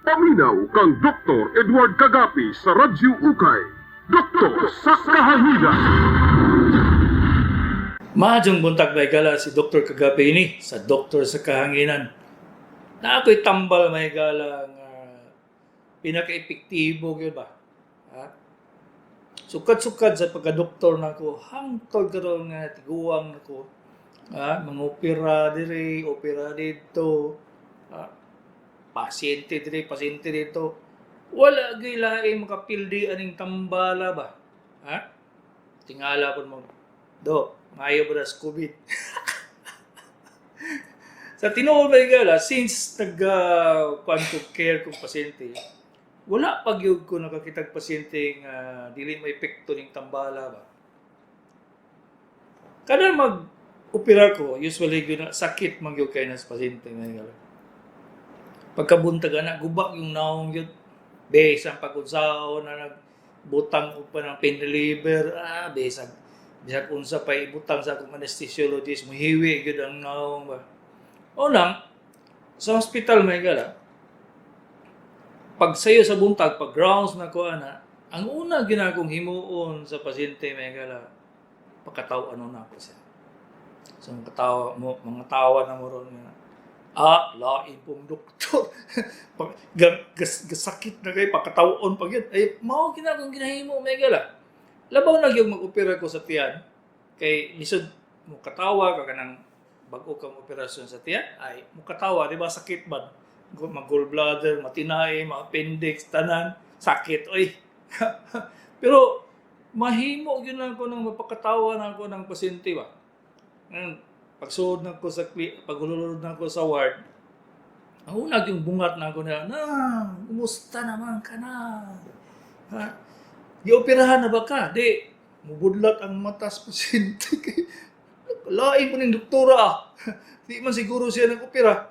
Paminaw kang Dr. Edward Kagapi sa Radyo Ukay. Doktor sa Kahanginan. Maayong buntag, mga higala, si Dr. Kagapi ini sa Doktor sa Kahanginan. Na ako'y tambal, mga higala, nga pinaka-epektibo gyud ba? Ha? Sukad-sukad sa pagka-doktor nako hangtod karon nga tiguang nako. Ha? Mga opera diri, opera didto. Ha? Pasyente diri, pasyente didto. Wala gyud lain makapildi aning tambala ba? Ha? Tingala pud mo. Do, maayo ba sa COVID? Sa tinuod ba, higala, since nag kuan ko, care kong pasyente, wala pa gyud ko nakakitag pasyente nga dili may epekto ning tambala ba. Kada mag opera ko, usually gyud na sakit man gyud kay na sa pasyente nga higala. Pagkabuntag ana, guba yung naong gyud. Bisan pag-unsaon na nagbutang og pa ng pain reliever, bisag bisag unsa pa ibutang sa akong anesthesiologist, muhiwi gyud ang naong ba. O lang, sa hospital, mga higala, pag sayo sa buntag, pag rounds na ko ana, ang una ginakong himuon sa pasyente, mga higala, pagkataw ano na ako siya. So, mga tawa mo, mga tawa na mo ron nga, lain pong doktor. Pag, gasakit na kayo, pagkatawon pag yun. Ay, mao ginakong ginahimo, mga higala. Labaw na yung mag-opera ko sa tiyan, kay lisod mo katawa ka kanang bago kang operasyon sa tiyan, ay mo katawa, di ba sakit man? Mag gallbladder, matinay, mga appendix, tanan, sakit, oy. Pero mahimo gyud lang ko nang mapakatawa na ako ng pasyente ba. Ngayon, pagsuod na ko sa pagululod na ko sa ward, ang una yung bungat na ako na, na, kumusta naman ka na? Ha? Gioperahan na ba ka? Di, mubudlat ang mata sa pasyente. Lain po ning doktora ah. Di man siguro siya nag-opera.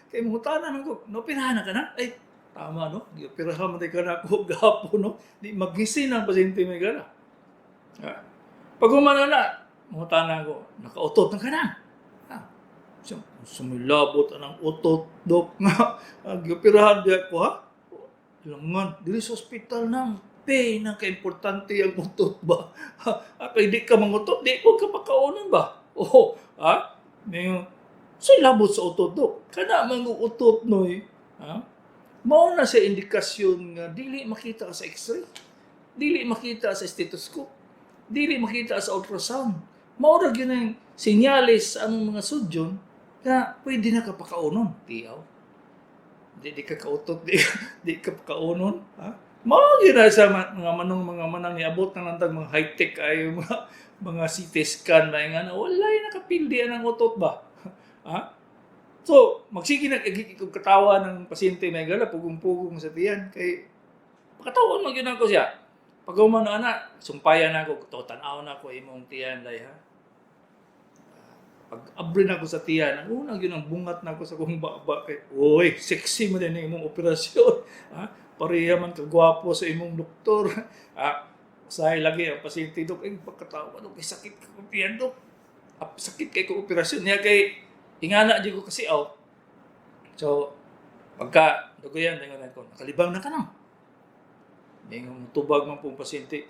Kay mangutana ko, naoperahan na ka na? Ay, tama no? Gioperahan man ka na ako gahapon no? Di magising ang pasyente may gana. Ha? Pag humana na, mangutana ko, nakautot na ka na? Ha? Sumilabot ang utot, dok nga. Gioperahan diya ko ha? Langan, dili sa ospital nang pay na kaimportante ang utot ba? Ha, kay di ka mangutot, di ko ka pakaunon ba? Oh, ha? May so labot sa utot, dok. Kana man utot noy, ha? Mao na siya indikasyon nga dili makita sa x-ray. Dili makita sa stethoscope. Dili makita sa ultrasound. Mao ra gyud ang senyales sa among mga surgeon nga pwede na ka pakaunon. Tiyaw. Di ka kautot, di ka pakaunon. Ha? Mao gyud na sa mga manong mga manang niabot na lang tag mga high-tech ay mga CT scan ba nga na walay nakapildi ang utot ba. Ha? So, magsige na kog katawa ng pasyente may gala pugong-pugong sa tiyan kay pakatawan man gyud ako siya. Pag human na ana, sumpayan ako, to tan-aw na ako imong tiyan lay ha. Pag abri na ako sa tiyan, ang una gyud ang bungat na ako sa akong baba kay, uy, sexy mo din ang imong operasyon. Ha? Pareha man kagwapo sa imong doktor. Ha? Usahay lagi ang pasyente, dok, ay pagkatawa dok, kay sakit ka kong tiyan dok. Ah, sakit kay ko operasyon niya kay ingana di ko kasi aw. So, pagka dugayan tingon ko, nakalibang na ka na. May tubag man pong pasyente.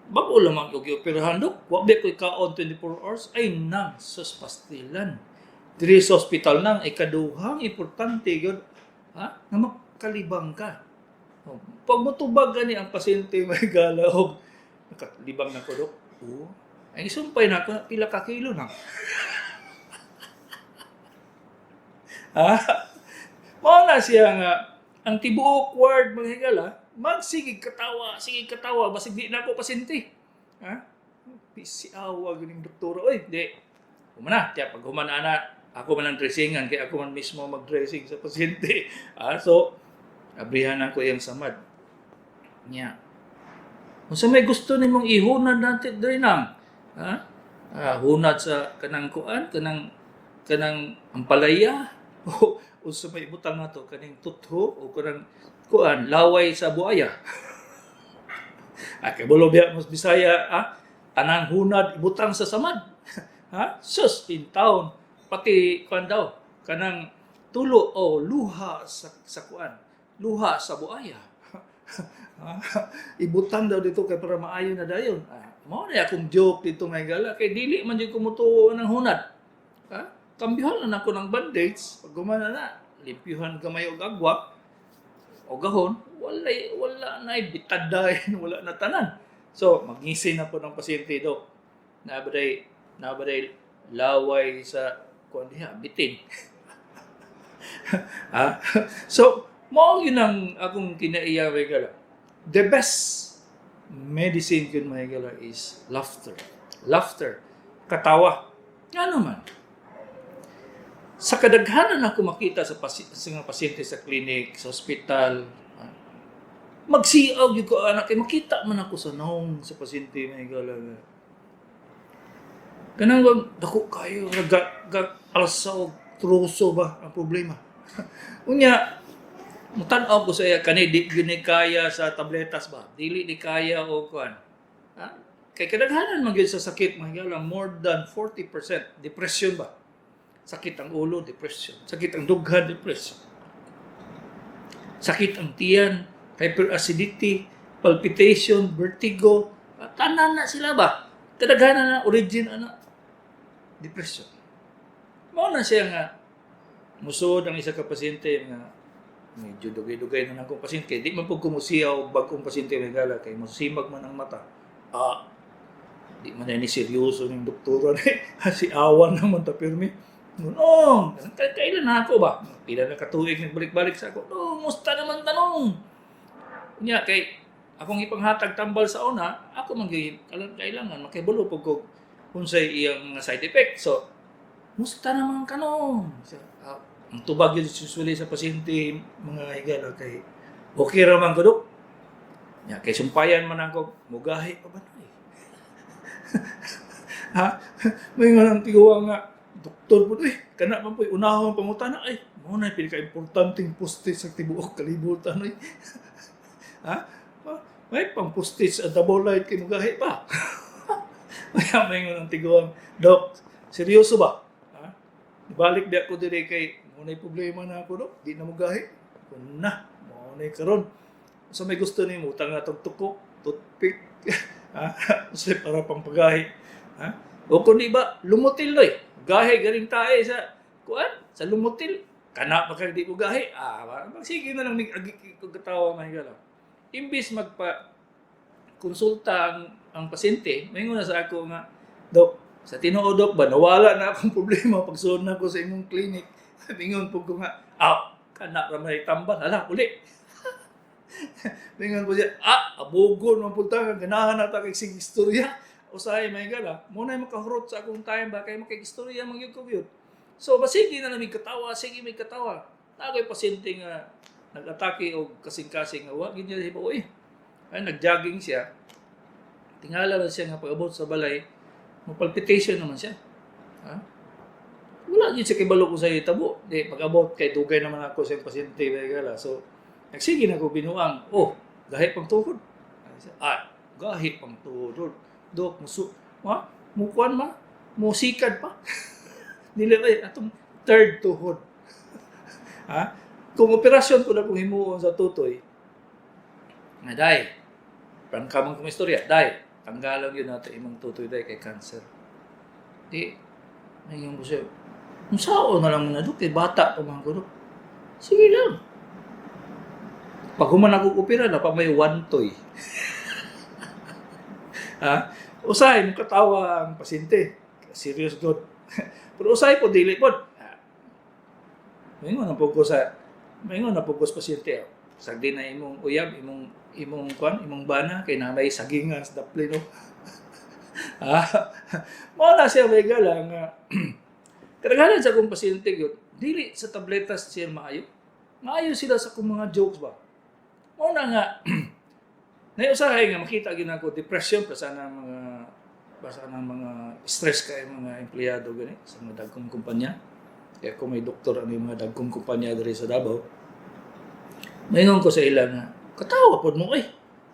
Bago lamang og gioperahan dok, wa ba ko'y kaon 24 hours? Ay nang sus pastilan. Diri sa ospital nang ikaduhang importante gyud ha nga makalibang ka. Oh, pag motubag gani ang pasyente may gala og nakalibang na ko dok. Oo. Ay isumpay na ako pila ka kilo na. Ha? Mao na siya nga ang tibuok ward mga higala, magsigig katawa, sige katawa, basig di na ako pasyente. Ha? Pisi awa ganing doktora. Oy, di. Humana, tiya pag human ana, ako man ang dressingan kay ako man mismo mag-dressing sa pasyente. Ah, so abrihan ako iyang samad. Nya. Unsa may gusto nimong ihunad natin diri nang? Ha? Ah, hunad sa kanang kuan, kanang ampalaya. O unsa may ibutang nato kaning tutho o kanang kuan laway sa buaya. Ah, kay bulo biya mas Bisaya, ah, tanang hunad ibutang sa samad. Ha? Sus, in town. Pati kuan daw, kanang Tulo o luha sa kuan, luha sa buaya. Ibutang daw dito kay para maayo na dayon. Ah, mao na akong joke dito mga higala kay dili man jud ko mutuo ng hunad. Ha? Kambyuhan na nako ng bandage, pag gumana na, limpyuhan gamay og agwa o gahon, wala na bitadayn, wala na tanan. So, magngisi na po ng pasyente, dok. Nabaday laway sa kuan diha, bitin. Ha? So, mao yun ang akong kinaiya, mga higala. The best medicine yun, mga higala, is laughter. Laughter. Katawa. Ano man? Sa kadaghanan ako makita sa mga pasyente sa clinic, sa ospital, ha? Magsiaw gyud ko anak kay makita man ako sa naong sa pasyente, mga higala, nga kanang bang dako kayo ga, ga alsa og truso ba ang problema. Unya mutan-aw ko sa iya kani, di gyud ni kaya sa tabletas ba, dili ni kaya og kuan, ha? Kay kadaghanan man gyud sa sakit, mga higala, more than 40% depression ba. Sakit ang ulo, depression. Sakit ang dughan, depression. Sakit ang tiyan, hyperacidity, palpitation, vertigo, tanan na sila ba. Kadaghanan na origin ana depression. Mao na siya nga musod ang isa ka pasyente nga medyo dugay-dugay na akong pasyente kay di man pud kumusiya og bag-ong pasyente, mga higala, kay mosimag man ang mata. Ah, di man na ni seryoso ning doktora ni si awan naman ta pirmi. No, kailan na ako ba? Pila na katuig nagbalik-balik sa ako. No, musta naman tanong? Nya kay akong ipanghatag tambal sa una, ako man gyud kailangan makibalo pug ko unsay iyang mga side effect. So, musta naman kanong? So, ah, ang tubag yun usually sa pasyente, mga higala, kay okay ra man ko, dok. Nya kay sumpayan man ako, mugahi pa ba na eh? Ha? May nga nang tiguang nga doktor po eh. Kana man po unahon pangutana ay mao na pinaka-importanteng poste sa tibuok kalibutan ay. Ha? May pang poste sa double light kay mugahi pa. Kaya may nga nang tiguang, "Dok, seryoso ba? Ha? Balik di ako dire kay mao na problema na ako, dok, di na mugahi." Kun na, mao na karon. Sa may gusto nimo, utang na tong tuko, toothpick, ha? Usa para pang pagahi. Ha? O kung di ba, Lomotil loy. Gahi galing tae sa kuan, sa Lomotil. Kana pa kag di mo gahi. Ah, sige na lang mig agi kog katawa, mga higala. Imbis magpa konsulta ang pasyente, maingon na sa ako nga, "Dok, sa tinuod, dok ba, nawala na akong problema pagsuod na ko sa imong clinic." Mingon po ko nga, "Ah, kana ra may tambal, hala, uli." Mingon po siya, "Ah, abugon man punta nga, ganahan na ta kay sige istorya." Usahay, may gala, mo na makahurot sa akong time ba, kay makig-istorya man gyud ko gyud. So, basige na lang may katawa, sige may katawa. Nakoy pasyente nga nag-atake og kasing-kasing nga wa gyud niya hibaw eh. Ay, nag-jogging siya. Tingala lang siya nga pag-abot sa balay, mapalpitation naman siya. Ha? Wala gyud siya kibalo kung sa tabo. Di, pag-abot kay dugay naman ako sa pasyente, may gala. So, nagsige na ko binuang, "Oh, gahi pang tuhod." Ay, siya, "Ah, gahi pang tuhod. Dok, musu, ma, mukuan ma, musikad pa." Dili ay atong third tuhod. Ha? Kung operasyon ko na kung himuon sa tutoy, nga day, prangka man kong istorya, "Day, tanggalan yun nato imong tutoy, day, kay cancer." Di, ngayon ko siya, "Unsaon na lang na, dok, kay bata pa man ko, dok." "Sige lang. Pag human ako opera na, pa may one toy." Ha? Usahay, makatawa ang pasyente. Serious good. Pero usahay po, dili po. Maingon na po ko sa pasyente. Oh. "Sagdi na imong uyab, imong kwan, imong bana kay na may sagingan sa dapli, no." Ah, mao na siya may gala nga kadaghanan sa akong pasyente gyud, dili sa tabletas siya maayo. Maayo sila sa akong mga jokes ba. Mao na nga naiusahay nga makita gyud nako depression pa sana mga basta ng mga stress kay mga empleyado gani sa mga dagkong kumpanya. Kaya kung may doktor ano yung mga dagkong kumpanya diri sa Davao, maingon ko sa ila nga, "Katawa pod mo eh.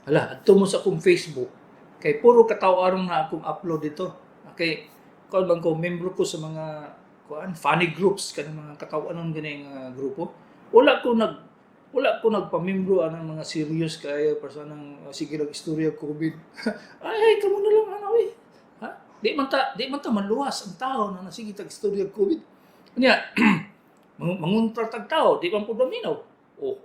Hala, adto mo sa akong Facebook. Kay puro kataw-arong na akong upload dito." Okay, kuan bang ko, membro ko sa mga kuan, funny groups, kanang mga katawanon ganing grupo. Wala ko nagpamembro anang mga serious kayo para sa nang sige lang istorya COVID. Ay, kamo na lang ano eh. Ha? Di man ta maluwas ang tao na nasige tag istorya COVID. Unya, manguntra tag tao, di man pud maminaw. Oh,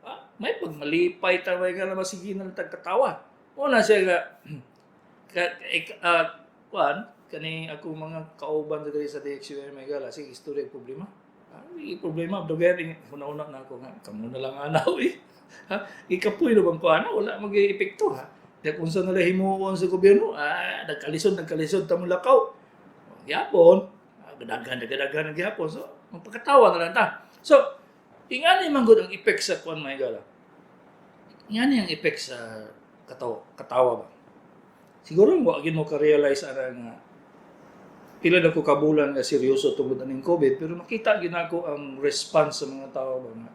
ah, may pagmalipay ta may nga masige na lang tag katawa. Mo na siya nga ka, eh, kuan kani ako mga kauban diri sa DXUM, may gala sige istorya problema. Ay, problema dugan una-una na ako nga kamo na lang anaw eh. Ha? Ikapoy na bang ko ana, wala magi-epekto ha. Di kung sa nila himuon sa gobyerno, nagkalisod, nagkalisod ta mo lakaw. Gyapon, daghan daghan ang gyapon. So, magpakatawa na lang ta. So, ingani man gud ang effect sa kuan, mga higala. Ingani ang effect sa katawa, katawa ba. Siguro wa gyud mo ka-realize ana nga pila na ko kabulan nga seryoso tungod aning COVID, pero makita gyud nako ang response sa mga tao ba nga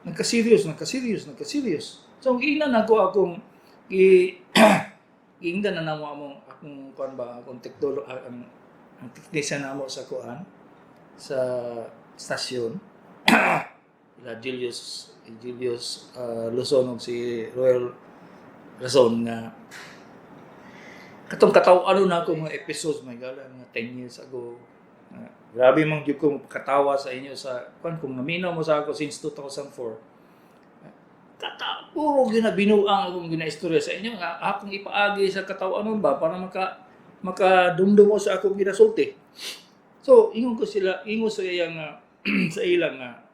nagka-serious, nagka-serious, nagka-serious. So ang giingnan nako akong giingnan na namo among akong kuan ba, akong teknolo, ang technician namo sa kuan, sa stasyon, ila Julius Julius Luzon ug si Royal Razon, nga katong kataw ano na ako mga episodes may gala mga 10 years ago. Grabe man gyud ko katawa sa inyo sa kuan kung naminaw mo sa ako since 2004. Kata puro ginabinuang akong ginaistorya sa inyo nga akong ipaagi sa katawanon ba para makadumdum mo sa akong ginasulti. So ingon ko sila, ingon sa iyang nga sa ilang nga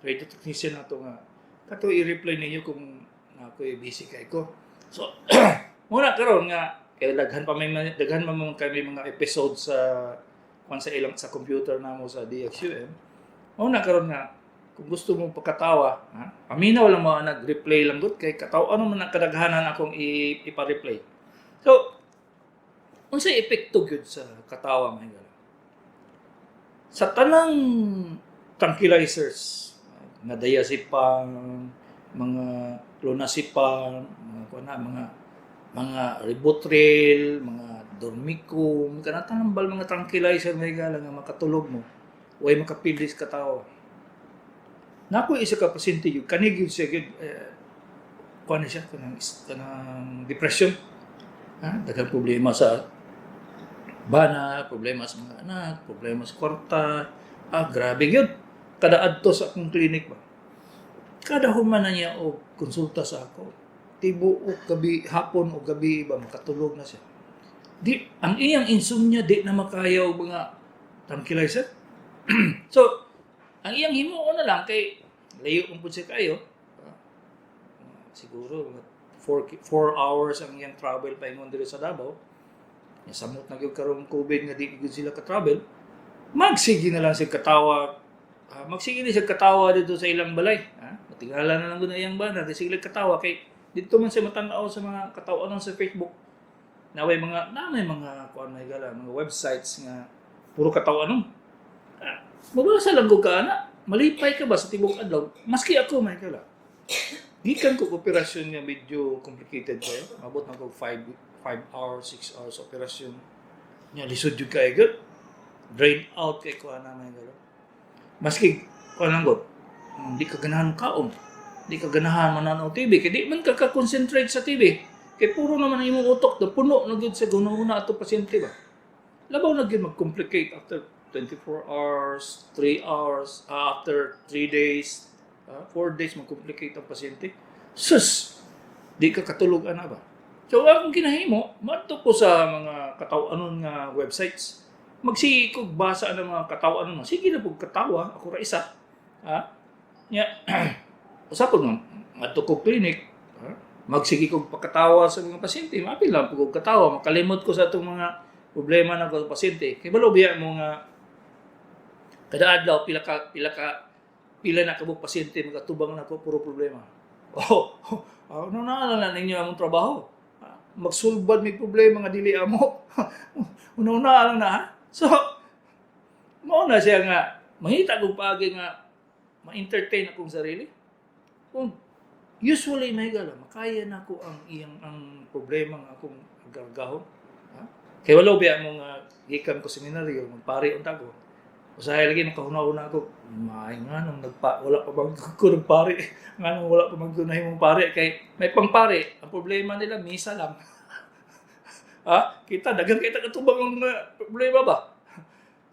radio technician nato nga kato i-reply ninyo kung ako'y busy kay ko. So muna karon nga kay daghan pa man kami mga episode sa kung sa ilang sa computer namo sa DXUM. Muna karon nga kung gusto mo pagkatawa, ha? Paminaw lang mo, nag-replay lang gud kay kataw ano man ang kadaghanan akong ipa-replay. So unsay epekto gyud sa katawa, mga higala? Sa tanang tranquilizers nga diazepam, mga clonazepam, mga kuan na, mga Rivotril, mga Dormicum, kanang tanang mga tranquilizer, mga higala, nga makatulog mo, way makapilis katawa. Nako isa ka pasyente yun, kanig yun siya gyud, eh, kuan na siya, kanang depression. Ha? Daghang problema sa bana, problema sa mga anak, problema sa kwarta. Ah, grabe yun. Kada adto sa akong clinic ba. Kada human na niya og konsulta sa ako, tibuok gabi, hapon o gabi ba, makatulog na siya. Di, ang iyang insomnia, di na makaya og mga tranquilizer. So, ang iyang himuon na lang kay layo man pud siya kayo. Siguro mga 4 hours ang iyang travel paingon diri sa Davao. Ya, samot na gyud karong COVID nga di gyud sila ka-travel. Magsige na lang siya katawa. Magsige na siya katawa dito sa ilang balay. Ha? Matingala na lang gud ang iyang bana. Sige lang katawa kay dito man siya matanaw sa mga katawanan sa Facebook. Na may mga kuan, may gala, mga websites nga puro katawanon. Mabasa lang ko ka ana. Malipay ka ba sa tibok adlaw? Maski ako, may gala. Gikan ko operasyon nga medyo complicated kayo. Mabot na ko 5 hours, 6 hours operasyon. Nya lisod jud kay gud. Drain out kay ko ana, may gala. Maski kuan lang gud. Di ka ganahan kaon. Di ka ganahan mananaw TV kay di man ka ka-concentrate sa TV. Kay puro naman ang imong utok na puno na gyud sa guna-guna ato pasyente ba. Labaw na gyud mag-complicate after 24 hours, 3 hours, after 3 days, 4 days mag-complicate ang pasyente. Sus! Di ka katulog ana ba? So akong kinahimo, madto ko sa mga kataw-anon nga websites. Magsige kog basa ng mga kataw-anon. Sige na pug katawa, ako ra isa. Ha? Nya, usa pud nga ngadto kog clinic, ha? Magsige kog pakatawa sa mga pasyente, maapil lang pug kog katawa, makalimot ko sa atong mga problema ng sa pasyente. Kay balo biya mo nga kada adlaw pila na kabuk pasyente magatubang nako, puro problema. Oh, ano na lang ninyo among trabaho. Magsulbad may problema nga dili amo. Una-una lang na ha. So, mao na siya nga mangita kog paagi nga ma-entertain akong sarili. Kung usually may gala, makaya na ko ang iyang ang problema nga akong gargahon. Ha? Kay wala biya mo nga gikan ko seminaryo, magpari unta ko. Usahay lagi makahuna-huna ako, may nga nung nagpa, wala pa bang ko nagpari, nga nung wala pa maggunay mong pare, kay may pangpare, ang problema nila, misa lang. Ha? Kita, daghang kita katubang ang problema ba?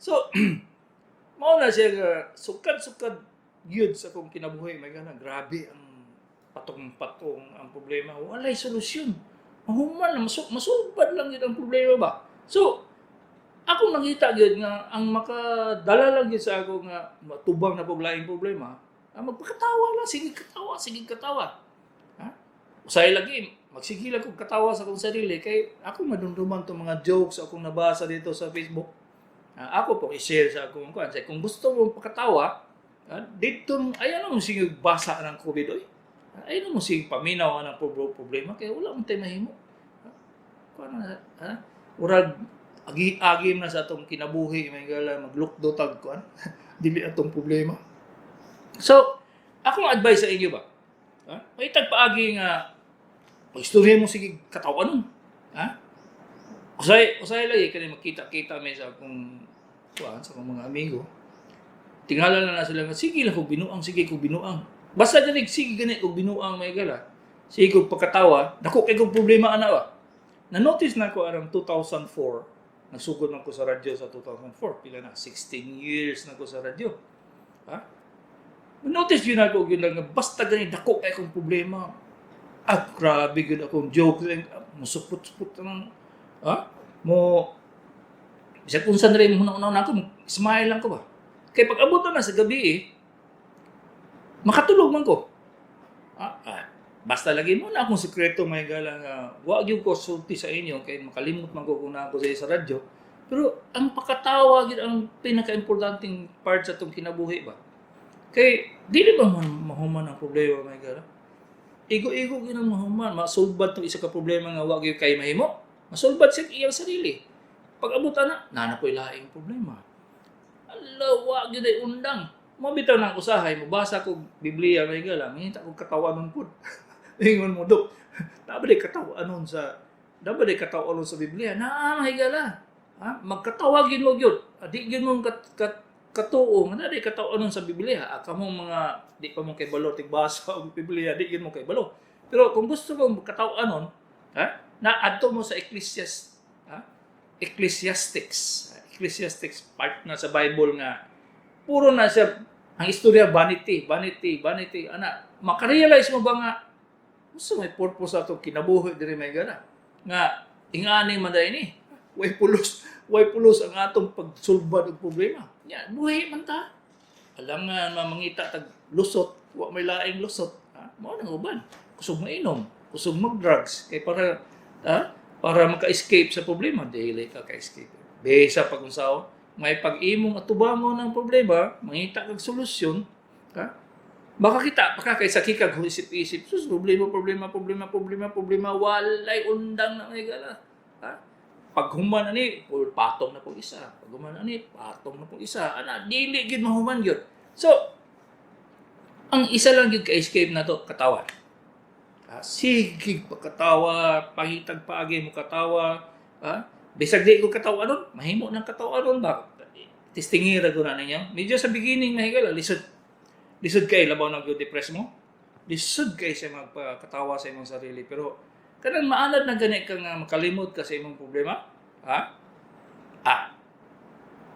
So, mao na siya nga, sukad-sukad yun sa akong kinabuhi, may gana, grabe ang patong-patong ang problema, walay solusyon. Mahuman, masulbad lang yun ang problema ba? So, akong nakita gyud nga ang makadala lang gyud sa ako nga matubang na pog laing problema, ang magpakatawa lang, sige katawa, sige katawa. Ha? Usay lagi, magsige lang kog katawa sa akong sarili kay ako madumduman tong mga jokes akong nabasa dito sa Facebook. Ha, ako pong i-share sa akong kuan. Kung gusto mo pakatawa, ha, dito ayan mo sige basa ng COVID oy. Ayaw mo sige paminaw ang problema kay wala man tay mahimo. Ha? Kuan na, ha? Urag agi-agim na sa atong kinabuhi may gala maglukdo tag kuan. Dili atong problema. So, akong advice sa inyo ba? Ha? May tagpaagi nga magistorya mo sige katawan. Ha? Usay usay lagi kani magkita-kita mi sa akong kuan, sa akong mga amigo. Tingala na na sila nga sige lang kog binuang, sige kog binuang. Basta gani sige gani kog binuang may gala. Sige kog pagkatawa, dako kay kog problema ana ba. Na-notice na ko around 2004, nagsugod man ko sa radyo sa 2004, pila na 16 years na ko sa radyo. Ha? Na-notice yun ako yun lang nga basta gani dako kay kong problema. Ah, grabe gyud akong joke, musupot-supot ang ha? Mo bisag unsa na rin mo na ako, smile lang ko ba. Kay pag abot na sa gabi eh, makatulog man ko. Basta lagi mo na akong sekreto may gala nga wa gyud ko sulti sa inyo kay makalimot man ko kung naa ko sa radyo. Pero ang pakatawa gyud ang pinaka-importanting part sa atong kinabuhi ba. Kay dili ba man mahuman ang problema may gala? Igo-igo gyud ang mahuman, masulbad tong isa ka problema nga wa gyud kay mahimo. Masulbad siya iyang sarili. Pag abot ana, naa na po'y laing problema. Ala, wa gyud ay undang. Mo bitaw nang usahay, mobasa ko Biblia may gala, mangita kog katawanon pud. Ingon mo dok, naa ba day katawanon sa Biblia? Naa mahigala. Ha? Magkatawa gyud mo gyud. Ah, di gyud mo katuo nga naa day katawanon sa Biblia. Ah, kamong mga di pa mo kay balo tigbasa og Biblia, di gyud mo kay balo. Pero kung gusto mo katawanon, ha? Na adto mo sa Ecclesiastes, ha? Ecclesiastics. Ecclesiastics part na sa Bible nga puro na siya ang istorya vanity, vanity, vanity. Ana, makarealize mo ba nga gusto may purpose ato kinabuhi diri may gana nga ingani man dai ni way pulos ang atong pagsulbad og problema. Nya buhi man ta. Alam nga mamangita tag lusot, wa may laing lusot. Ha? Mao nang uban. Kusog mainom, kusog mag-drugs kay para ha? Para maka-escape sa problema, dili ka ka-escape. Bisa pag unsaon, may pag-imong atubangon ng problema, mangita kag solusyon, ha? Baka kita, baka kay sakit kag isip-isip, sus, problema, problema, problema, problema, problema, walay undang na may gala. Ha? Pag human ani, patong na pong isa. Pag human ani, patong na pong isa. Ana, dili gyud mahuman gyud. So, ang isa lang gyud ka-escape na to, katawa. Ha? Sige pagkatawa, pangitag paagi mo katawa, ha? Bisag di ko katawa nun, mahimo ng katawa nun ba? Testingira ko na ninyo. Medyo sa beginning mahigala, lisod. Lisod kay labaw na gyud depress mo. Lisod kay siya magpakatawa sa imong sarili. Pero kanang maanad na gani ka nga makalimot ka sa imong problema, ha? Ah.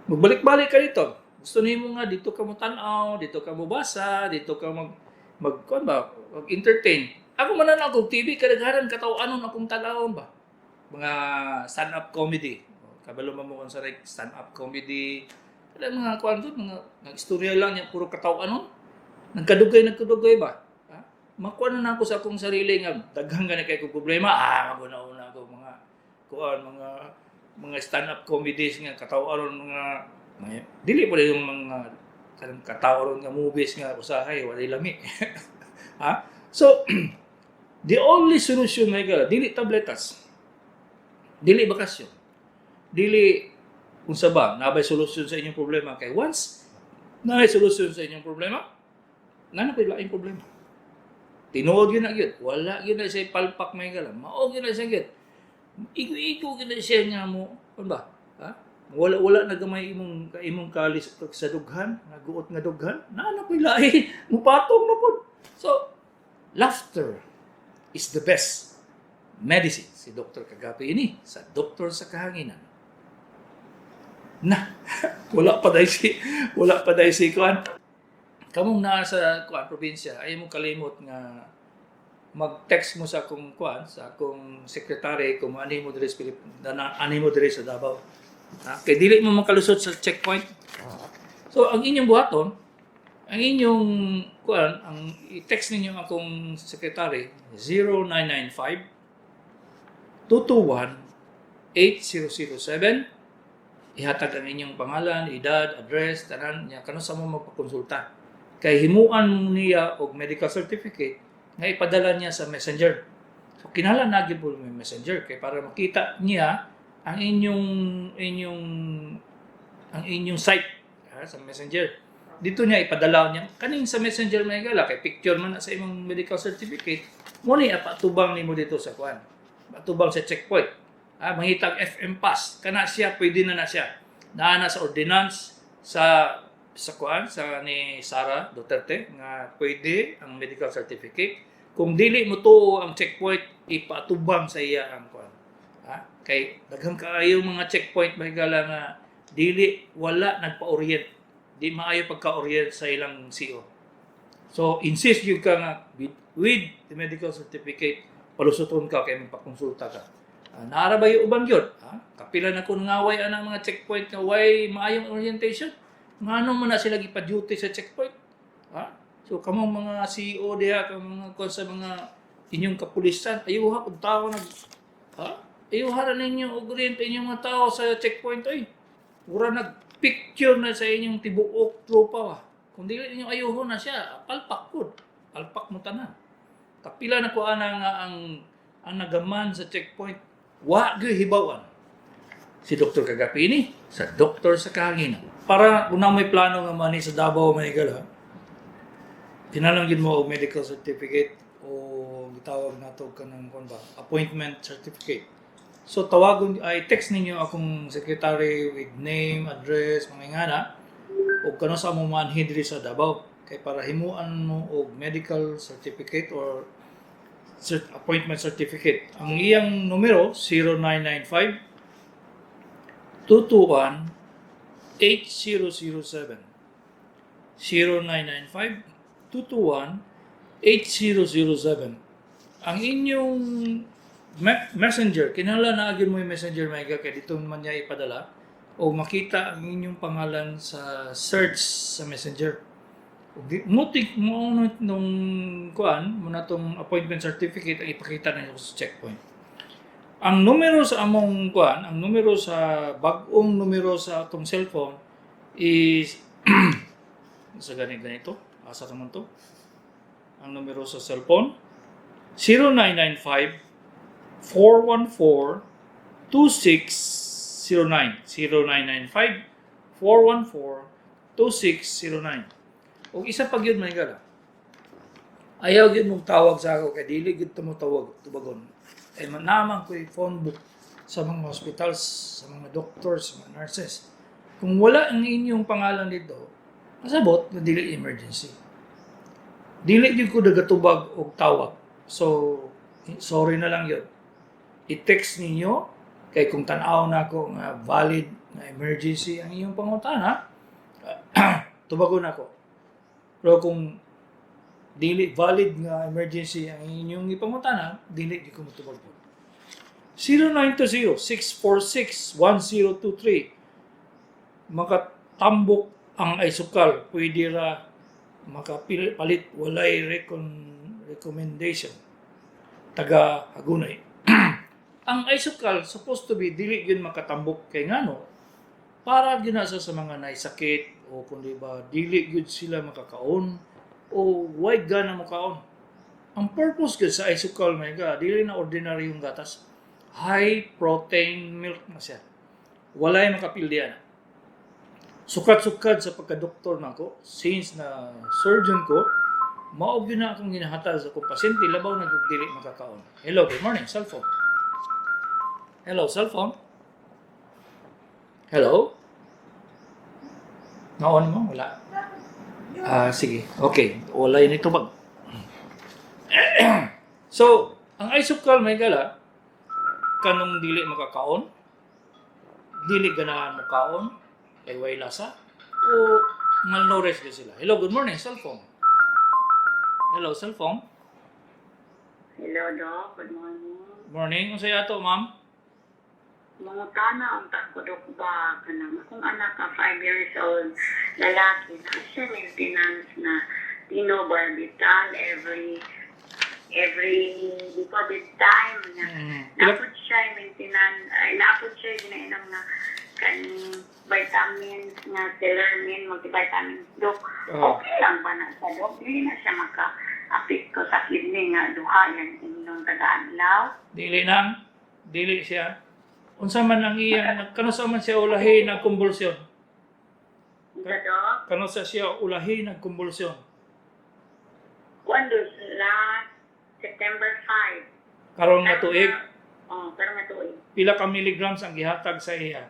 Magbalik-balik ka dito. Gusto nimo nga dito ka mo tan-aw, dito ka mo basa, dito ka mag mag kuan ba, mag-entertain. Ako man na akong TV kadaghanan kataw-anon akong tan-awon ba. Mga stand-up comedy. Kabalo man mo kung sa stand-up comedy. Kada mga kuan to, mga istorya lang niya puro kataw-anon. Nagkadugay nagkadugay ba? Ha? Makuha na ako sa akong sarili nga daghan gani kay kong problema. Ah, maguna-una ako mga kuan mga stand-up comedies nga kataw-anon mga dili pa yung mga kanang kataw-anon nga movies nga usahay walay lami. Ha? So the only solution may gala dili tabletas. Dili bakasyon. Dili unsa ba nabay solusyon sa inyong problema kay once naay solusyon sa inyong problema, naa na laing problema. Tinuod gyud na gyud, wala gyud na siya palpak may gala. Mao gyud na siya gyud. Igo-igo gyud na siya nga mo, ano ba? Ha? Wala wala na gamay imong imong kalis sa dughan, naguot nga dughan, naa na po'y lahi, mupatong na pod. So, laughter is the best medicine. Si Dr. Kagapi ini sa Doktor sa Kahanginan. Na, wala pa day si kuan. Kamong naa sa kuan probinsya, ay mo kalimot nga mag-text mo sa akong kuan, sa akong secretary kung ani mo diri sa ani mo diri sa Davao. Ha? Kay dili mo makalusot sa checkpoint. So ang inyong buhaton, ang inyong kuan, ang i-text ninyo akong secretary 0995 221 8007. Ihatag ang inyong pangalan, edad, address, tanan niya kanus-a mo magpakonsulta. Kay himuan niya og medical certificate nga ipadala niya sa Messenger. So kinahanglan na gyud po may Messenger kay para makita niya ang inyong ang inyong site, ha, sa Messenger. Dito niya ipadala niya kaning sa Messenger, may gala kay picture man na sa imong medical certificate mo ni apatubang nimo dito sa kuan. Patubang sa checkpoint. Ah, mangitag FM pass. Kana siya pwede na na siya. Naa na sa ordinance sa kuan sa ni Sara Duterte nga pwede ang medical certificate. Kung dili mo tuo ang checkpoint, ipatubang sa iya ang kuan. Ha? Kay daghang kaayo mga checkpoint, may gala, nga dili wala nagpa-orient. Di maayo pagka-orient sa ilang CO. So insist gyud ka nga with the medical certificate palusuton ka kay magpakonsulta ka. Ah, naara ba yung uban gyud? Ha? Kapila na ko nangaway anang mga checkpoint nga way maayong orientation. Ngano man na sila gipa-duty sa checkpoint? Ha? So kamong mga CEO diha, kamong mga kuan sa mga inyong kapulisan, ayuha kung tao nag, ha? Ayuha na ninyo og orient inyong mga tao sa checkpoint oy. Mura nag-picture na sa inyong tibuok tropa ba. Kung dili ninyo ayuho na siya, palpak pud. Palpak mo tanan. Kapila na ko ana nga ang nagaman sa checkpoint, wa gyud hibawan. Si Dr. Kagapini sa Doktor sa Kahanginan. Para kung na may plano nga mani sa Davao Manigala, kinahanglan gyud mo og medical certificate o gitawag nato kanang kuan ba, appointment certificate. So tawagon ay text ninyo akong secretary with name, address, mga ingana og kanus-a mo manhi diri sa Davao kay para himuan mo og medical certificate or appointment certificate. Ang iyang numero 0995 221 8007, 0995 221 8007. Ang inyong Messenger, kinahanglan na gyud mo yung Messenger, may kay dito man niya ipadala o makita ang inyong pangalan sa search sa Messenger. Ug mutik mo nung kuan mo na tong appointment certificate ang ipakita ninyo sa checkpoint. Ang numero sa among kuan, ang numero sa bag-ong numero sa atong cellphone is sa ganit ganito. Asa naman to? Ang numero sa cellphone 0995 414 2609, 0995 414 2609. Ug isa pa gyud, may gala. Ayaw gyud mong tawag sa ako kay dili gyud mo tawag tubagon. Ay man naman ko'y phone book sa mga hospitals, sa mga doctors, sa mga nurses. Kung wala ang inyong pangalan dito, masabot na dili emergency. Dili gyud ko nagatubag og tawag. So, sorry na lang yun. I-text ninyo kay kung tan-aw na ako nga valid na emergency ang inyong pangutana, tubagon ako. Pero kung dili valid nga emergency ang inyong ipangutana, dili di ko motubag po. 0920-646-1023. Makatambok ang isukal, pwede ra makapalit, walay recommendation. Taga Hagunay. Ang isukal supposed to be dili gyud makatambok kay ngano para gyud na sa mga naisakit o kung di ba dili gyud sila makakaon o way gana mo kaon. Ang purpose gyud sa isukal, may ga, dili na ordinary yung gatas. High protein milk na siya. Walay makapildi ana. Sukad-sukad sa pagka-doktor nako, since na surgeon ko, mao gyud na akong ginahatag sa akong pasyente labaw na kung dili makakaon. Hello, good morning, cellphone. Hello, cellphone. Hello? Na-on mo? Wala. Ah, sige. Okay. Wala yun ito bag. So, ang isopcal, mga higala, kanong dili makakaon, dili ganahan mo kaon, kay way lasa, o malnourished din sila. Hello, good morning, cellphone. Hello, cellphone. Hello, Doc. Good morning. Morning. Unsay ato, ma'am? Mangutana unta ko, Dok, ba kanang akong anak ka 5 years old, lalaki na siya maintenance na phenobarbital every before bedtime na Pila, naa pod siya maintenance, ay, naa pod siya ginainom nga kaning vitamins nga Telermin, multivitamins, Dok. Oh. Okay lang ba na sa, Dok? Dili na siya maka apekto sa kidney nga duha yan inom kada adlaw? Dili nang, dili siya. Unsa man ang iya, kanusa man siya ulahi ng kumbulsyon? Unsa, Dok? Kanusa siya ulahi ng kumbulsyon? Kuan last September 5. Karon nga tuig, Oh, karon nga tuig. Pila ka milligrams ang gihatag sa iya?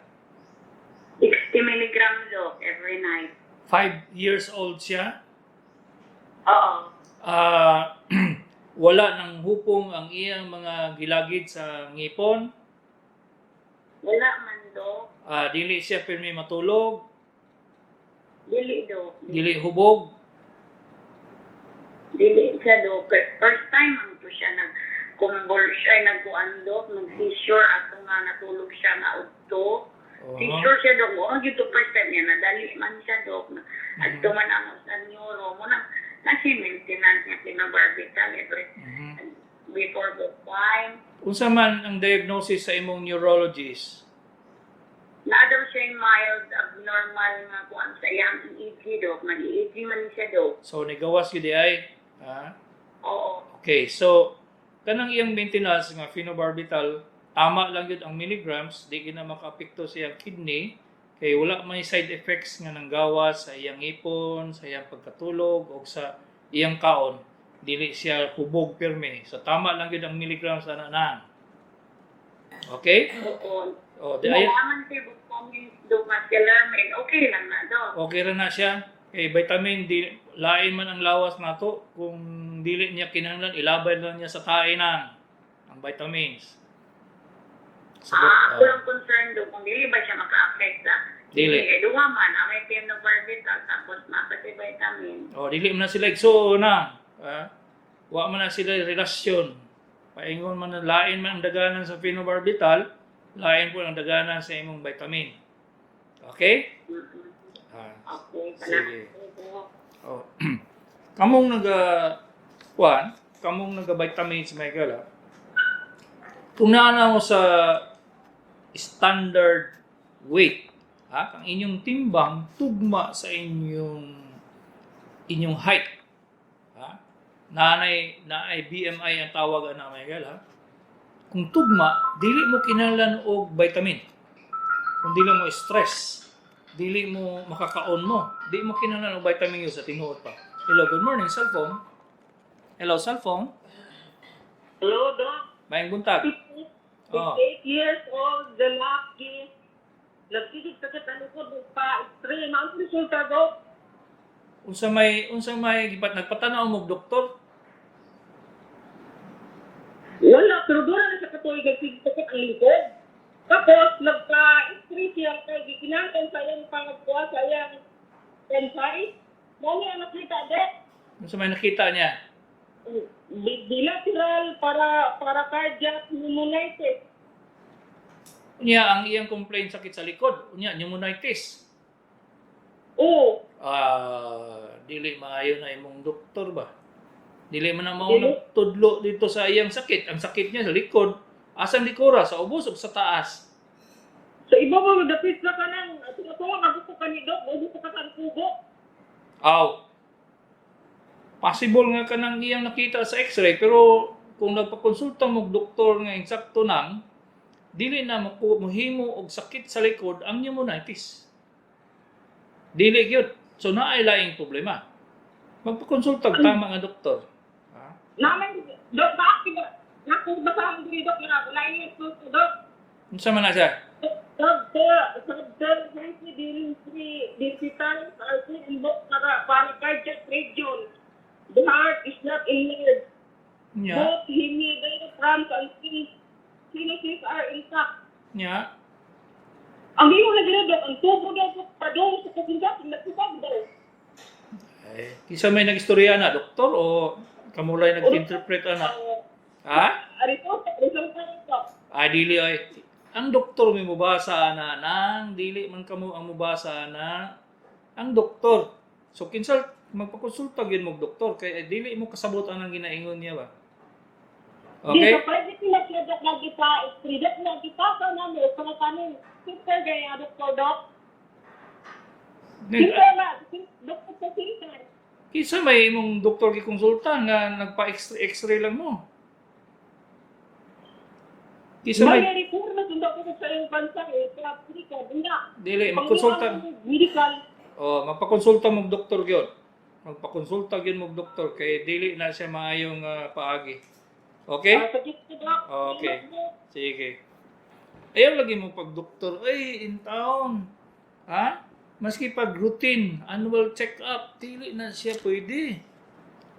60 milligram, Dok, every night. 5 years old siya. Oo. Ah, wala nang hupong ang iyang mga gilagid sa ngipon. Wala man, Dok. Ah, dili siya pirmi matulog, Dili, Dok. Dili hubog. Dili siya, Dok. First time man to siya nag convulse ay nagkuan, Dok, nag-seizure ato nga natulog siya nga udto. Seizure siya, Dok. Oh, gyud to first time niya nadali man siya, Dok. Adto man amo sa neuro mo nang nasi maintenance niya phenobarbital every before bedtime. Unsa man ang diagnosis sa imong neurologist? Naa daw siya yung mild abnormal nga kuan sa iyang EEG, Dok. Nag-EEG man siya, Dok. So nigawas gyud ay. Ha? Oo. Okay, so kanang iyang maintenance nga phenobarbital, tama lang yun ang milligrams, di gina makaapekto sa iyang kidney kay wala may side effects nga nanggawas sa iyang ngipon, sa iyang pagkatulog o sa iyang kaon. Dili siya hubog pirmi. So tama lang yun ang milligrams ana na. Okay? Oo. O di ay Wala man siya vitamins, Dok, nga Telermin. Okay lang na, Dok. Okay ra na siya. Kay vitamin D, lain man ang lawas nato kung dili niya kinahanglan, ilabay lang niya sa tae nang ang vitamins. Sagot, Ah, ako ah, lang concerned, Dok, kung dili ba siya maka-affect sa Dili. Eh, duha man, ang may phenobarbital, tapos mapatay vitamin. Oh, dili man na sila igsuon na. Ah, wa man na sila relasyon. Paingon man na lain man ang daganan sa phenobarbital, lain po ang daganan sa imong vitamin. Okay? Ah, Okay, sige. salamat, Dok. Oh. Kamong naga kuan, kamong naga vitamins, Michael, ah. Kung naa mo sa standard weight, ha, ang inyong timbang tugma sa inyong height. Ha? Naanay naay BMI ang tawag ana, Michael, ha. Kung tugma, dili mo kinahanglan og vitamin. Kung dili mo stress, dili mo makakaon mo, di mo kinahanglan og vitamin yun sa tinuod pa. Hello, good morning, cellphone. Hello, cellphone. Hello, Doc. Maayong buntag. Oh. 58 years old, lalaki. Nagsigig sakit ang likod, nagpa-x-ray. Maang resulta, Doc? Unsa may gipat nagpatanaw mo og doktor? Wala, pero doon na sa katuig, nagsigig sakit ang likod. Tapos, nagpa-x-ray siya kay gikinangkan sa iyang pangagkuha sa iyang tensay. Mali ang nakita, Doc. Unsa may nakita niya? Bilateral para cardiac pneumonitis. Unya ang iyang complaint sakit sa likod, unya pneumonitis. Oo. Ah, dili maayo na imong doktor ba? Dili man na mao Dili. nagtudlo dito sa iyang sakit. Ang sakit niya sa likod. Asan likura? Sa ubos o sa taas? Sa iba mo, dapit na ka nang, tuwa ka gusto ka ni Doc, o gusto ka sa kubo. Aw. Possible nga kanang iyang nakita sa x-ray, pero kung nagpakonsulta mo og doktor nga insakto nang dili na mohimo og sakit sa likod ang pneumonitis. Dili gyud. So naay laing problema. Magpakonsulta og tama nga doktor. Ha? Namin, Dok, bakit ba? Naku, basahan diri, Dok, nga, wala yung suso, Dok. Unsa man na siya? Doctor, Doctor, during three digital are in both paracardiac region. The heart is not enlarged. Nya. Both hemidiaphragms and sinuses are intact. Nya. Ang iyong lagi na, Dok, ang tubo daw po padung sa kusinsa, nagkupag daw. Ay, kinsa may nagistorya na, doktor o kamulay nag-interpret ana? Ha? Result, result na ito. Ay, dili ay. Ang doktor may mubasa na nang dili man kamo ang mubasa na ang doktor. So kinsal magpakonsulta gyud mo og doktor kay ay, dili mo kasabot ang ginaingon niya ba. Okay? Okay? Di, sa private nila siya, Dok, nagita, Dok, nagita sa namin, sa kanin, sister gaya, Doktor, Dok. Sister na, Doktor sa sister. Kinsa may imong doktor gikonsulta nga nagpa-x-ray x-ray lang mo? Kinsa may May reforma sunda ko sa iyong bansa eh, sa Afrika, duna. Dili magkonsulta. Medical. Oh, magpakonsulta mo og doktor gyud. Magpakonsulta gyud mo og doktor kay dili na siya maayong paagi. Okay? Ah, sakit ko, Dok. Okay. Sige. Ayaw lagi mo pag doktor, ay, in town. Ha? Maski pag routine, annual check-up, dili na siya pwede.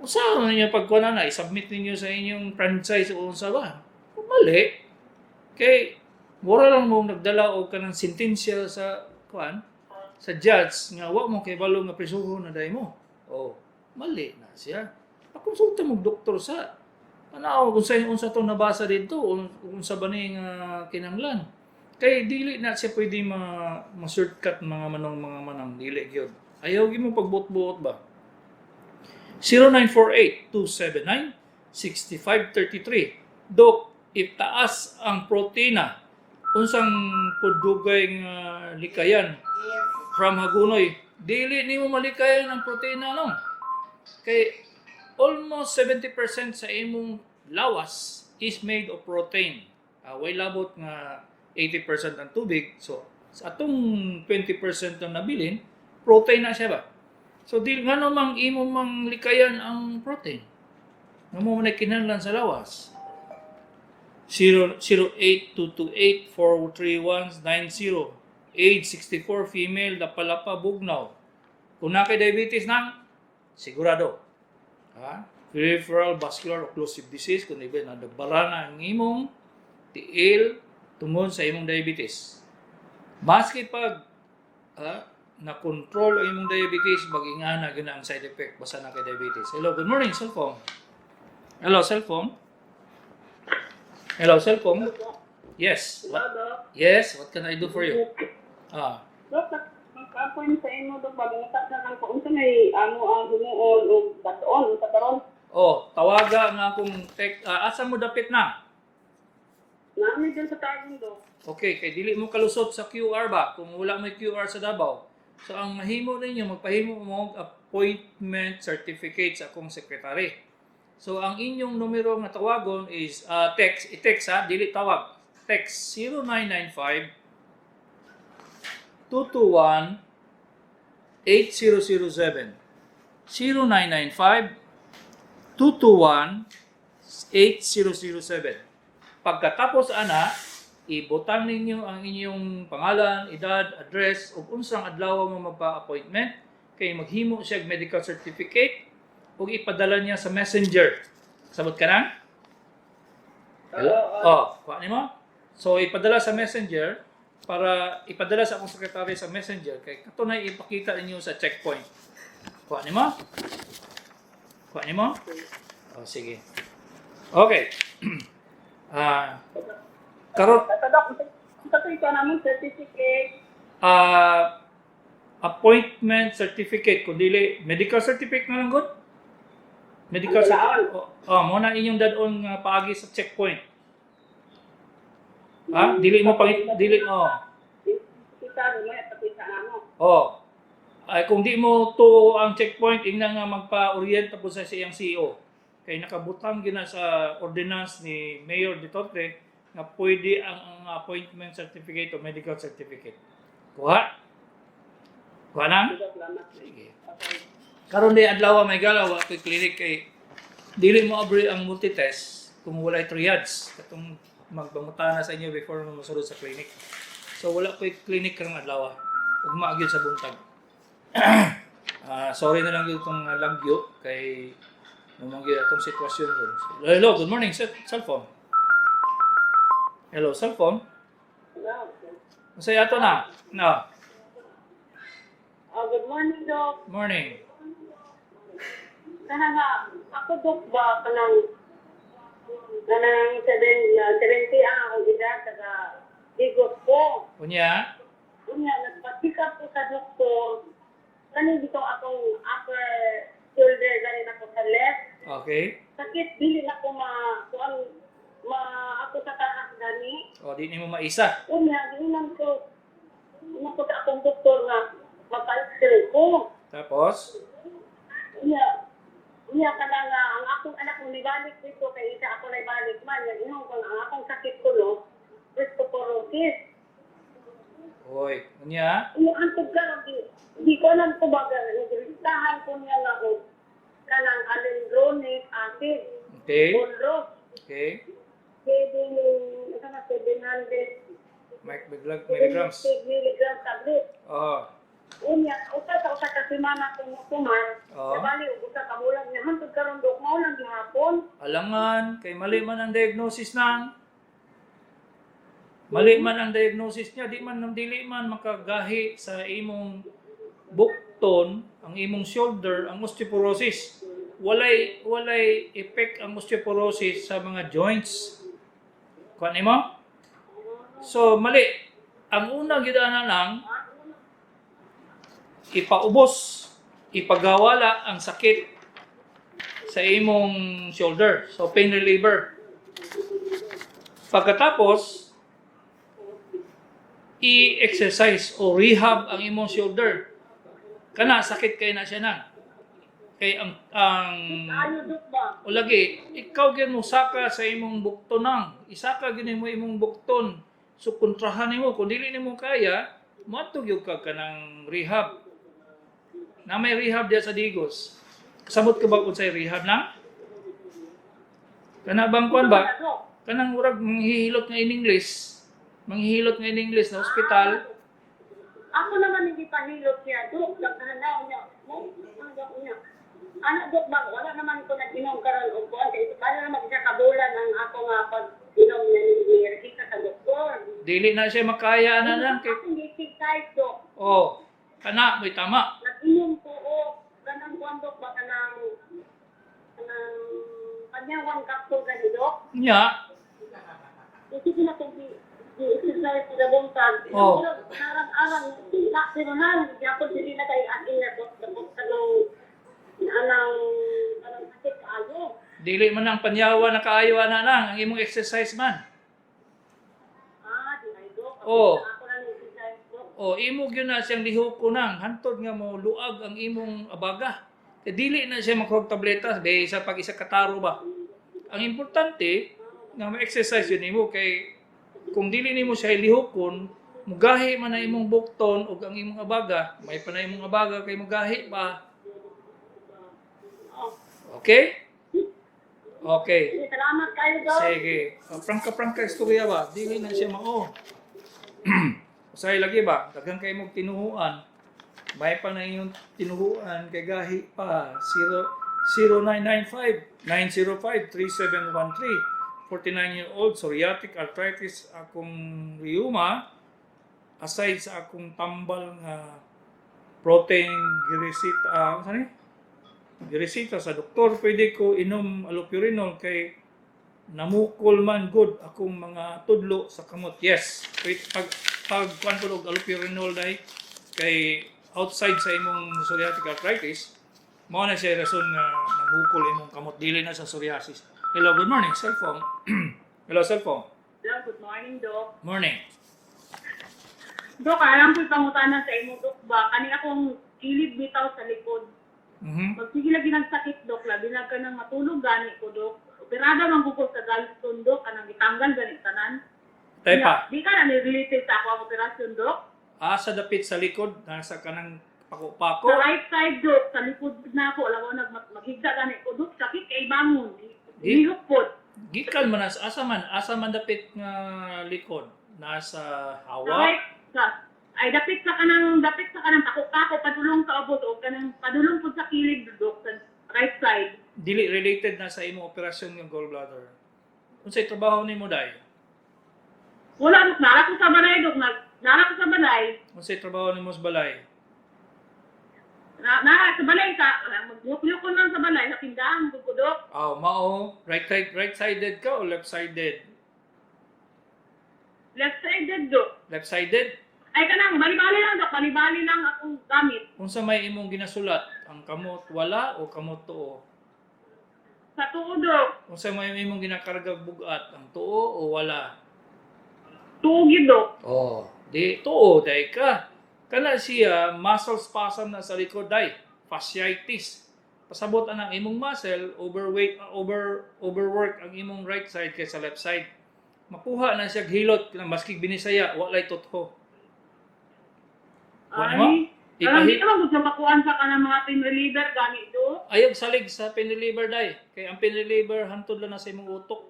Usa man niya pagkuha na, i-submit ninyo sa inyong franchise o unsa ba? Mali. Kay, mura lang mo nagdala og kanang sentensya sa kuan sa judge nga wa mo kay balo nga prisuhon na dai mo. Oh, mali na siya. Pakonsulta mo og doktor sa Tanaw kung sa unsa tong nabasa didto, unsa ba ni nga kinahanglan. Kay dili na siya pwede ma shortcut mga manong mga manang dili gyud. Ayaw gyud mo pagbuot-buot ba. 0948-279-6533. Dok, if taas ang protina, unsang pudugay nga likayan from Hagunoy, dili nimo malikayan ang protina, no? Kay almost 70% sa imong lawas is made of protein. Way labot nga 80% ang tubig. So, sa atong 20% ang nabilin, protein na siya ba? So, di nga mang imo mang likayan ang protein. Nga mo man kinahanglan sa lawas. 08228-43190. Age 64, female, Lapalapa, Bugnaw. Kung na kay diabetes na, sigurado. Ha? Peripheral vascular occlusive disease, kung iba nadabara na ang imong tiil tungod sa imong diabetes. Maski pag na-control ang imong diabetes, mag-ingana gyud na ang side effect basta na kay diabetes. Hello, good morning, cellphone. Hello, cellphone. Hello, cellphone. Yes. What? Yes, what can I do for you? Dok, magka-appoint sa imo, Dok, bago nata sa kang unsa may amo ang himuon o batoon unsa karon? Oh, tawaga nga akong tek, asa mo dapit na? Naami dun sa Tagum, Dok. Okay, kay dili mo kalusot sa QR ba kung wala may QR sa Davao. So ang mahimo ninyo, magpahimo mo og appointment certificate sa akong sekretary. So ang inyong numero nga tawagon is text, i-text ha, dili tawag. Text 0995 221 8007. 0995 221 8007. Pagkatapos ana, ibutang ninyo ang inyong pangalan, edad, address ug unsang adlaw mo magpa-appointment kay maghimo siya og medical certificate ug ipadala niya sa Messenger. Sabot ka na? Hello? Oh, kuha nimo? So ipadala sa Messenger para ipadala sa akong sekretary sa Messenger kay katunay ipakita ninyo sa checkpoint. Kuha nimo? Kuha nimo? Oh, sige. Okay. Karon Sa Dok, unsa to ikaw namon certificate? Appointment certificate kung dili medical certificate na lang gud. Medical Ang certificate. Oh, mo na inyong dad-on nga paagi sa checkpoint. Ha? Dili mo pang dili oh. Kita mo pakita namo. Oh. Ay kung di mo to ang checkpoint ingna nga magpa-orient po sa siyang CEO. Kay nakabutang gina sa ordinance ni Mayor Duterte nga pwede ang appointment certificate o medical certificate. Kuha? Kuha na? Salamat. Sige. Karon di adlaw may galaw wa koy clinic kay dili mo abri ang multitest kung walay triage katong magpangutana sa inyo before mo mosulod sa clinic. So wala ko'y clinic karong adlaw. Ugma gyud sa buntag. Sorry na lang gyud itong lagyo kay mao gyud atong sitwasyon ron. So, hello, good morning, cellphone. Hello, cellphone. Hello. Unsay ato na? No. Oh, good morning, Doc. Morning. Kana nga, ako, Doc, ba, kanang 70 ang akong edad, taga Digos ko. Unya, Unya, nagpatikap ko sa doktor. Kanin dito akong upper shoulder, ganin ako sa left. Sakit, dili na ko ma, kuan, ma, ako sa taas gani. O di nimo maisa. Unya, giinan ko, ko sa akong doktor nga, mapa-x-ray ko. Tapos, Unya, kada nga, ang akong anak mo nibalik dito, kay isa ako naibalik man, yan, ingon ko nga, ang akong sakit ko, no, osteoporosis. Oy, unya, Unya, ang tugkaron, di ko alam ko ba, nagristahan ko niya nga, o, kanang alendronic acid, Bonro, 7, ano na, 700, Mike biglag milligrams. 7 milligram tablet. Oh, Unya, usa sa usa ka semana ko mo kuman, nabali og usa ka bulan niya hantod karon, Dok, mao lang gihapon. Alangan kay mali man ang diagnosis niya, di man dili man makagahi sa imong bukton, ang imong shoulder, ang osteoporosis. Walay effect ang osteoporosis sa mga joints. Kuan nimo? So mali. Ang una gyud ana lang ipaubos, ipagawala ang sakit sa imong shoulder. So pain reliever. Pagkatapos, i-exercise o rehab ang imong shoulder. Kana sakit kay na siya na. Kay ang Ayo, Dok, ba? O lagi, ikaw gyud mo saka sa imong bukton nang. Isaka gyud nimo imong bukton. So kontrahan nimo kung dili nimo kaya, moadto gyud ka kanang rehab. Na may rehab diya sa Digos. Kasabot ka ba kung sa rehab na? Kana bang kuan ba? Ano, Dok? Kanang murag manghihilot nga in English. Manghihilot nga in English na hospital. Ako naman hindi pahilot niya, Dok. Naghanaw niya. Mo, ang niya. Ano, Dok, ba? Wala naman ko nag-inom karon og kuan kay para naman isa ka bulan ang ako nga pag-inom niya ni resita sa doktor. Dili na siya makaya na lang kay Akong exercise, Dok. Oh, kana mo'y tama. Nag-inom ko og kanang kuan, Dok, ba kanang kanya one capsule gani, Dok. Nya, Kasi na kung di-exercise sa buntag. Oh. Pero arang-arang, na, pero na, hindi ako dili na kay akin na Dok, tapos anong sakit kaayo. Dili man ang panyawa na kaayo ana lang ang imong exercise man. Ah, di ay, Dok. Ako, Oh. ako na ni exercise, Dok. O imo gyud na siyang lihok nang hantod nga mo luag ang imong abaga. Kay dili na siya makuha og tableta sa pag isa kataro ba. Ang importante nga ma-exercise yun nimo kay kung dili nimo siya lihokon, mugahi man na imong bukton ug ang imong abaga, may pa na imong abaga kay mugahi pa. Oh. Okay? Okay. Sige, salamat kayo, Dok. Sige. Prangka-prangka istorya ba? Dili na siya mao. Usahay lagi ba? Daghan kay mong tinuhuan. May pa na inyong tinuhuan kay gahi pa. 0, 0995 905 3713. 49-year-old psoriatic arthritis akong rheuma aside sa akong tambal nga protein giresita, saan ni? Giresita sa doktor, pwede ko inom allopurinol kay namukol man good akong mga tudlo sa kamot. Yes. Wait, pag kuan ko og allopurinol dai kay outside sa imong psoriatic arthritis, mao na siya rason nga namukol imong kamot dili na sa psoriasis. Hello, good morning, cellphone. Hello, cellphone. Hello, good morning, Dok. Morning. Dok, alam ko pangutana sa imo, Dok, ba? Kani akong kilid bitaw sa likod. Magsige lagi ng sakit, Dok. Labi na ka nang matulog, gani ko, Dok. Operada man ko sa gallstone, Dok. Kanang gitanggal, gani tanan. Tay pa. Di ka na ni-related sa ako ang operasyon, Dok. Ah, sa dapit sa likod, nasa kanang pako-pako. Sa right side, Dok. Sa likod na ako. Alam mo, maghigda gani ko, Dok. Sakit kay bangon. Di- Lihok po. Gikan man nas asa man dapit nga likod? Nasa Sa hawak? right, sa ay dapit sa kanang pako-pako padulong sa ubos o kanang padulong pud sa kilid, Dok, sa right side. Dili related na sa imong operasyon ng gallbladder. Unsay trabaho nimo, day? Wala, Dok, nara ko sa balay, Dok, nara ko sa balay. Unsay trabaho nimo sa balay? Na, nara sa balay sa maglukluk ko lang sa balay sa tindahan ko, Dok. Aw, mao, right sided ka o left sided? Left sided, Dok. Left sided? Ay kanang bali-bali lang, Dok, bali-bali lang akong gamit. Unsa may imong ginasulat? Ang kamot wala o kamot tuo? Sa tuo, Dok. Unsa may imong ginakarga bugat? Ang tuo o wala? Tuo gyud, Dok. Oh, di tuo day ka. Kana siya muscle spasm na sa likod, day. Fasciitis. Pasabot ang imong muscle overweight, overwork ang imong right side kaysa left side. Makuha na siya hilot na maski binisaya walay totoo. Wa mo? Ay, parang di Ipahi naman gud sa makuan sa kanang mga pain reliever gani, Dok. Ayaw salig sa pain reliever, day. Kay ang pain reliever hantod lang na sa imong utok.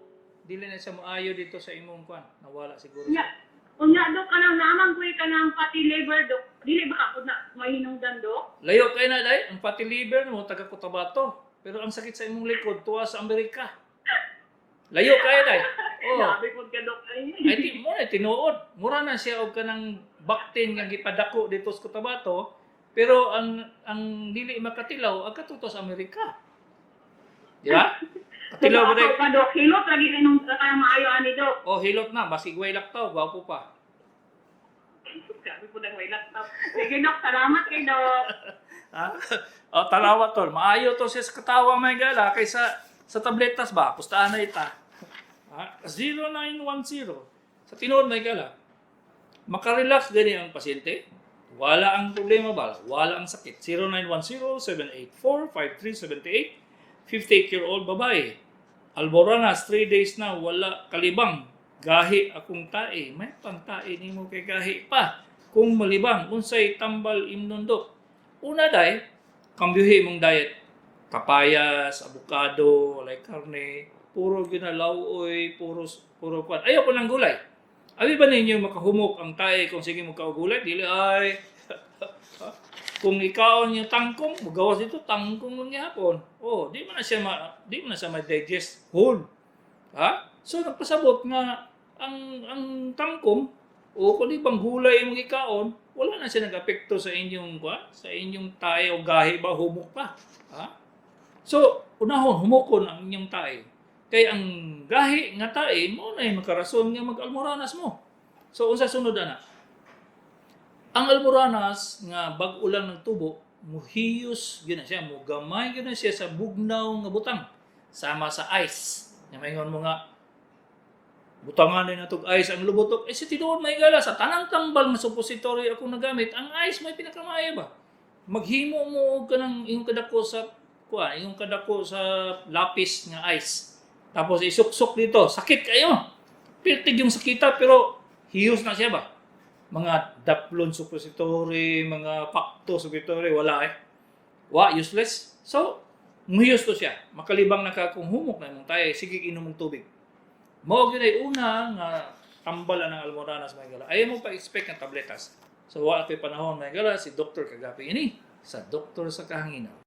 Dili na siya moayo dito sa imong kwan. Nawala siguro Unya, siya. unya, Dok, kanang naamang ko kanang fatty liver, Dok. Dili ba ako na mahinungdan, Dok? Layo kay na, day, ang fatty liver mo taga Cotabato. Pero ang sakit sa imong likod tuwa sa Amerika. Layo kay day. Oh. Grabe po ka, Dok. Ay. Ay di mo na tinuod. Mura na siya og kanang baktin nga gipadako dito sa Cotabato, pero ang dili makatilaw ang katuto sa Amerika. Di ba? Katilaw ba day? Ako pa, Dok. Hilot lagi nung kanang maayo ani, Dok. Oh, hilot na basig way laktaw, gwapo pa. Grabe po nang may laptop. Sige, Dok. Salamat kay Dok. Ha? O, tanawa tol. Maayo to siya sa katawa, may gala kaysa sa tabletas ba? Kustaan na ita. Ha? 0910. Sa tinuod, may gala. Makarelax gani ang pasyente. Wala ang problema ba? Wala ang sakit. 0910-784-5378. 58-year-old babae. Alboranas, 3 days na, wala kalibang. Gahi akong tae. May pangtae nimo kay gahi pa. Kung malibang, unsay tambal imnundok. Una day, kambyuhi mong diet. Kapayas, abukado, walay karne, puro ginalaw-oy, puro puro kwan. Ayaw ko ng gulay. Abi ba ninyo makahumok ang tae kung sige mo kaugulay? Dili ay. Kung ikaw yung tangkong, magawas dito tangkong lang gihapon. Oh, di man na siya ma-digest whole. Ha? So nagpasabot nga ang tangkong o kung ibang gulay imong ikaon, wala na siya nag-apekto sa inyong kwa, sa inyong tae o gahi ba humok pa. Ha? So, unahon humukon ang inyong tae. Kay ang gahi nga tae mo na makarason nga mag-almoranas mo. So unsa sunod ana? Ang almoranas nga bag-o lang ng tubo, muhiyos gyud na siya, mugamay gyud na siya sa bugnaw nga butang sama sa ice. Nga maingon mo nga butangan din natog ice ang lubotok. Eh si tinuod, may gala, sa tanang tambal nga suppository ako nagamit, ang ice may pinakamaayo ba? Maghimo mo og kanang imong kadako sa kuan, imong kadako sa lapis nga ice. Tapos isuksok dito, sakit kayo. Pirtig yung sakita pero hiyos na siya ba? Mga Daplon suppository, mga Facto suppository, wala eh. Wa, useless. So, muhiyos to siya. Makalibang na ka kung humok na imong tayo, sige inom mong tubig. Mao gyud ay una nga tambal ang almoranas, mga gala. Ayaw mo pa expect ng tabletas. So wa ko'y panahon, mga gala, si Dr. Kagapi ini sa Doktor sa Kahanginan.